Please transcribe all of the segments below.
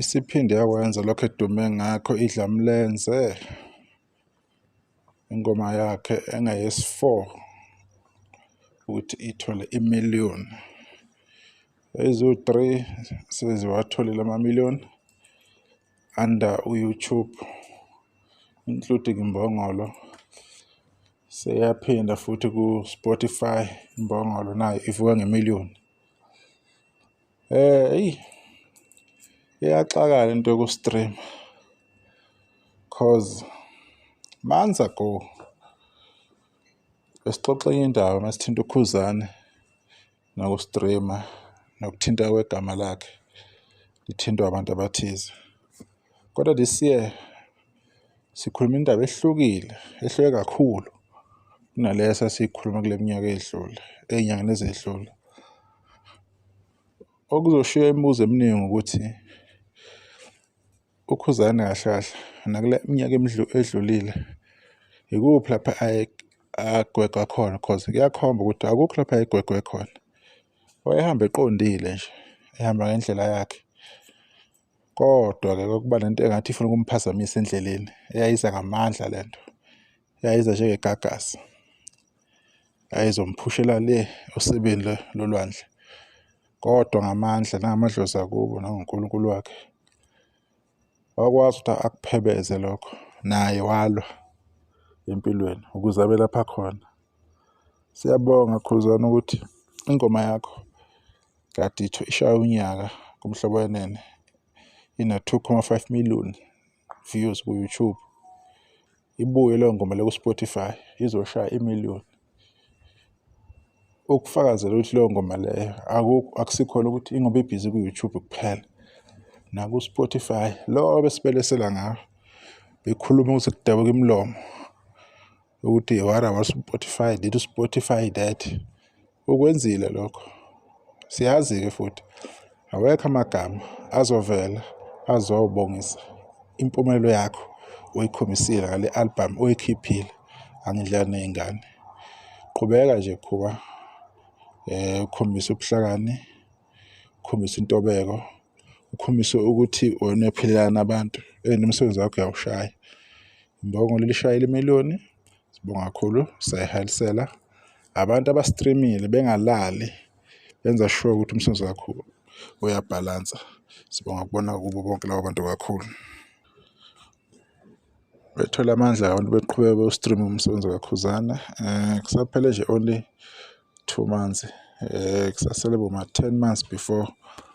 Isiphinde yakwenza lokho edume ngakho iDlamlenze, ingoma yakhe engeyesi-4 ukuthi ithole imiliyoni. Eziwu-3 seziwatholile amamiliyoni under u-YouTube, including Imbongolo. Seyaphinda futhi ku-Spotify, Imbongolo nayo ivuka ngemiliyoni. Eyi, iyaxaka lento yoku-stream-a cause months ago besixoxa enye indaba masithinta uKhuzani noku-stream-a nokuthinta kwegama lakhe lithintwa abantu abathize. Kodwa this year sikhuluma indaba ehlukile, ehluke kakhulu kunale esasiyikhuluma kule minyaka edlule, ey'nyangeni ezedlule. Okuzoshiya imibuzo eminingi ukuthi uKhuzani kahle kahle nakule minyaka edlulile ikuphi lapha aye agwegwa khona cause kuyakhomba ukuthi akukho lapha ayegwegwe khona. Wayehamba eqondile nje, ehamba ngendlela yakhe. Kodwa-ke kwakuba nento engathi ifuna ukumphazamisa endleleni eyayiza ngamandla lento, eyayiza njengegagasi. Yayizomphushela le osebeni lolwandle. Kodwa ngamandla nangamadlozi akubo nangoNkulunkulu wakhe wakwazi ukuthi akuphebeze lokho, naye walwa empilweni ukuze abe lapha akhona. Siyabonga Khuzani ukuthi ingoma yakho kade ishaya unyaka kuMhlobo Wenene ina-2.5 million views ku-YouTube. Ibuye leyo ngoma le ku-Spotify izoshaya imiliyoni. Ukufakazela ukuthi leyo ngoma leyo akusikhona ukuthi ingoba ibhizi ku-YouTube kuphela naku-Spotify lo abesibelesela ngawo bekhuluma ukuthi kudabuka imilomo ukuthi what about Spotify did Spotify that ukwenzile lokho. Siyazi-ke futhi awekho amagama azovela azobongisa impumelelo yakho oyikhombisile ngale album oyikhiphile Angidlali Ney'ngane. Qhubeka nje Khuba, ukhombise ubuhlakani, ukhombise intobeko, ukhombise ukuthi wena uyaphilelana nabantu and umsebenzi wakho uyawushaya. Imbongolo lishayile imiliyoni, sibonga kakhulu, sayihalisela. Abantu aba-stream-ile bengalali benza sure ukuthi umsebenzi wakho uyabhalansa. Sibonga ukubona kubo bonke labo bantu kakhulu. Bethole amandla abantu beqhubeka bewu-stream-a umsebenzi kaKhuzani. Kusaphele nje only 2 months, kusasele boma 10 months before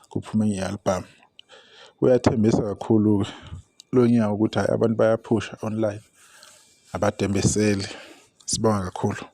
kuphume enye i-album. Uyathembisa kakhulu-ke lo nyaka ukuthi hhayi abantu bayaphusha online, abadembeseli. Sibonga kakhulu.